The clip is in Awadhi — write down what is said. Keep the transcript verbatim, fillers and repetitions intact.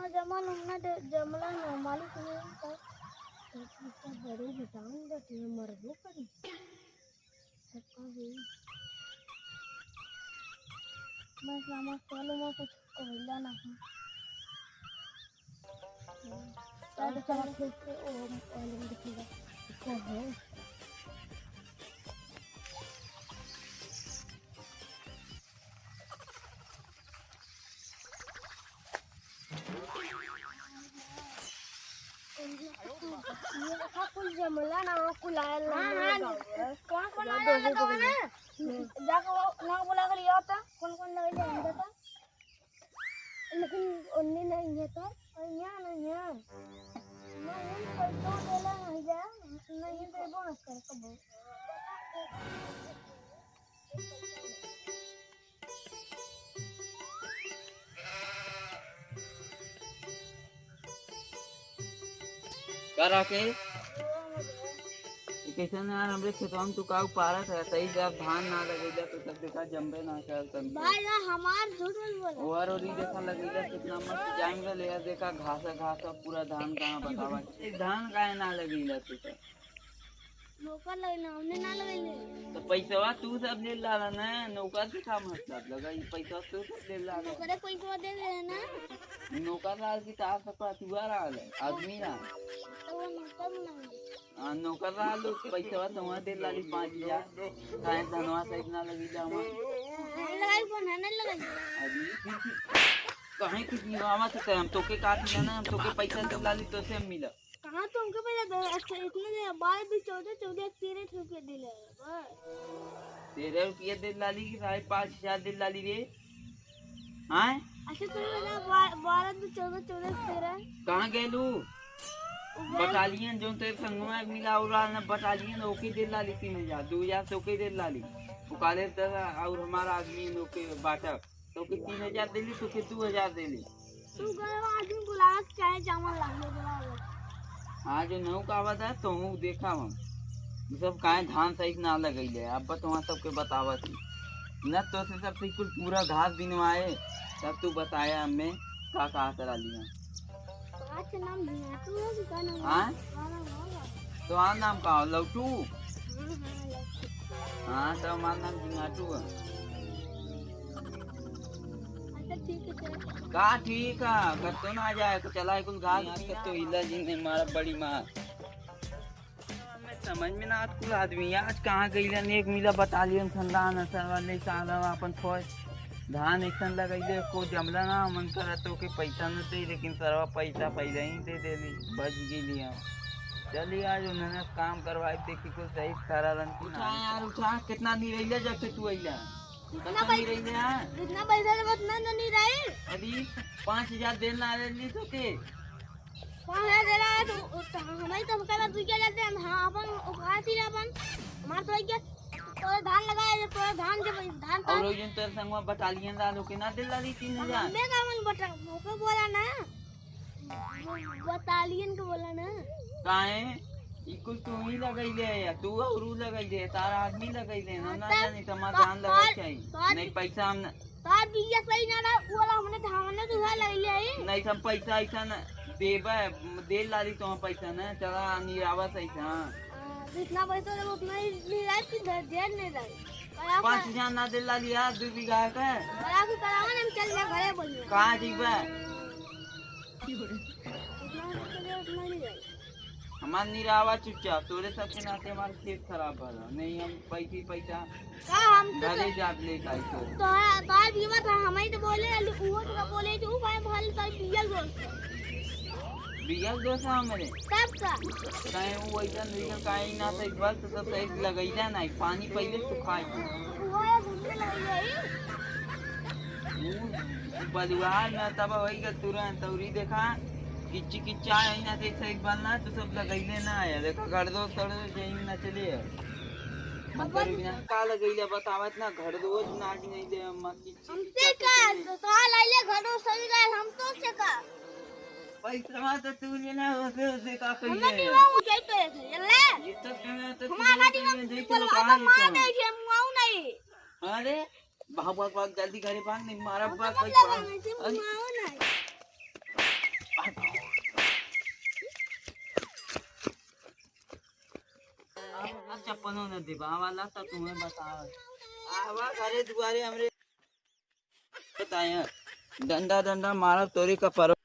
जमल हम ना दे, जमला ना, मालिक नहीं तो। तो बड़े बताऊं, बस ये मरबो करी। सबका भी। बस मामा, चलो, मैं कुछ कहला ना हूँ। हाँ, चलो, चलो, फिर से वो वाले में दिखेगा। इसको है। ये देखा, कुल जमला ना, कुल आयल ना, हाँ, मेरे हाँ, गाँव में। कौन कौन आयल ना गाँव में? हम्म। जाके वो नाम बुला के लिया होता, कौन कौन लगे जाएंगे तो। लेकिन उन्ने नहीं है तो, और यहाँ नहीं है। मैं उन पैसों देला नहीं जा, नहीं देबो न कर कबो। का राकेश? ई कैसन यार, हमरे खेतवा में तू का उपारत है? सही से अब धान ना लगैला तो सब देखा जम्बे ना करत तन। भाई ना, हमार झूठ मत बोला। ओवर और ई देखा लगैला कितना मस्त जाएंगे ले, यार देखा घासा घासा पूरा धान कहाँ बतावा। एक धान काहे ना लगैला तू सब? नौकर लगैला, हमने ना लगैले। तो पैसवा तू सब ले लाला ना, नौकर से का मतलब लगा, ई पैसवा तू सब ले लाला। नौकरे पैसवा दे रहे ना। नौकर लाल की तार से पतुआ रहल है, आदमी ना। तो वो नौकर ना है। हाँ, नौकर रहल, पैसवा तो वहाँ दे लाली पाँच हजार। काहे धनवा से इतना लगी जावा? नहीं लगाई, फोन है, नहीं लगाई। अरे, काहे कितनी आवा से हम तोके काटी ना, हम तोके पैसा दे लाली तो से हम मिला। कहाँ तुमको पैसा दे? अच्छा, इतने दे, बारह दू चौदह, चौदह तेरह रुपये दे ले, बस। तेरह रुपये दे लाली कि साढ़े पाँच हजार दे लाली रे? हाँ? अच्छा, तुम बता, बा-, बारह दू चौदह, चौदह तेरह। कहाँ गेलू? वो गए। बटालियन जो तेरे संगवा एक मिला और रहा ना बटालियन, ओके दे लाली तीन हजार, दो हजार से ओके दे लाली। वो काले तेरा और हमारा आदमी ओके बाटक। तोके तीन हजार देली, तोके दू हजार देली। तू गए आदमी बुलावे के चाहे जावन लागे बुलावे। हाँ, जो नौ का आवत है, तो हूँ देखा हम। ये सब काहे धान सही से ना लगैले, अब तो वहाँ सबके बतावत ही। न तो से सब कुल पूरा घास बिनवाए, तब तू बताया हमें का का करा लिया। पाँच नाम झिंगाटू है कि का नाम है? हाँ? का नाम होगा? तो हाँ नाम का हो, लौटू? हाँ, हाँ, लौटू। हाँ, तो हमार नाम झिंगाटू है। अच्छा, ठीक है, चलो। का ठीक है, कत्तो ना जाए, तो चला है कुल घास, आज कत्तो हिला जी नहीं मारा बड़ी मार। मैं समझ में ना आत कुल आदमी, आज कहाँ गइलन, एक मिला बटालियन खंदान असर वाले साला अपन फौज धान ऐसन लगैले, को जमला ना, मन करा तो के पैसा न दे, लेकिन सरवा पैसा पहले ही दे देली, बच गेली हम। चली आज उन्होंने काम करवाई, देखी कुछ सही करा रन की उठा ना। यार, उठा, कितना नहीं रही जब से तू अइला। जितना पता नहीं पैसा, रही ना। जितना पैसा लेबो उतना तो नहीं रही। अभी पाँच हजार देर ना रही तो के? पाँच हजार दे रहा है तो, तो हमारी तो पहले दुई हजार दे, हम, हाँ, अपन उखाड़ दिया अपन। हमार तो क्या, तो धान लगाए, जो तो धान, जब धान और का वो जो तेरे संग में बटालियन डाल होके ना दिल डाली तीन हजार। हमें का मन बटा, ओके बोला ना। बटालियन के बोला ना। काहे? ई कुल तू ही लगैले है या तू और ऊ लगैले है, तारा आदमी लगैले है, ना, हाँ, ना तब जानी, तो हमार तो धान लगा तोर, चाहिए। तोर नहीं, पैसा हम न- तोर बिया सही ना रहा, वो वाला हमने धान तो उधार लगैले है। नहीं, हम पैसा ऐसा न देबे, दे लाली तो हम पैसा न, चला निरावा सही से, हाँ। हाँ, जितना पैसा रहे उतना ही नहीं रहे, कि दे, दे नहीं रहे। और आप पाँच हजार ना दे लाली यार, दो बीघा के। और आपकी करावन हम चल गए घरे बोलिए। कहाँ जीबे? जितना हो सके उतना ले जाए। हमार निरावा चुपचाप, तोरे सबके नाते हमार खेत खराब भला। नहीं हम पैसे पैसा का हम तो घरे जात ले जाई तो। तोहरा, तोहार बीमा था, हम ही तो बोले रहलू, उहो तो बोले, तू भाई भल कर बियल दोस्त। बियल दोस्त है हमरे। तब का? कहीं वो वैसा नहीं, कहीं ना तो एक बार तो सब सही लगैला नहीं, पानी पहले सुखाई। वो है घूमने लग गई। ऊ बलुआर में तब होई गल तुरंत, और ई देखा, किच्ची किच्चा है ना, जैसे एक बनना, तो सब लगैले ना है। देखा, घड़दो सड़दो जहीं ना चले है। मगर बिना का लगैले बतावत ना, घड़दो ना कि नहीं ले, अम्मा, किच्ची हमसे किच्चा का? चले। तो, तो आ लाइले घड़दो सही गए, हम तो से का? पैसा तो तू लेना, उसे, उसे का कही हमें है? नहीं वो ऊंचाई पे रखे, ले? ये तो कहना तो तू हमारा लोग गाड़ी में में देख बोला, लो, कहाँ अब मार लेते हैं? दे, हम आऊ नहीं। अरे, भाग, भाग, भाग, जल्दी घरे भाग, नहीं मारा, हमको भाग, मतलब भाग, है, भाग। नहीं, तुम अरे। मारो नहीं। न दिवाह वाला तो तुम्हें बताओ। आवा घरे दुआरे हमरे बताए, डंडा डंडा मारब तोरी का परो।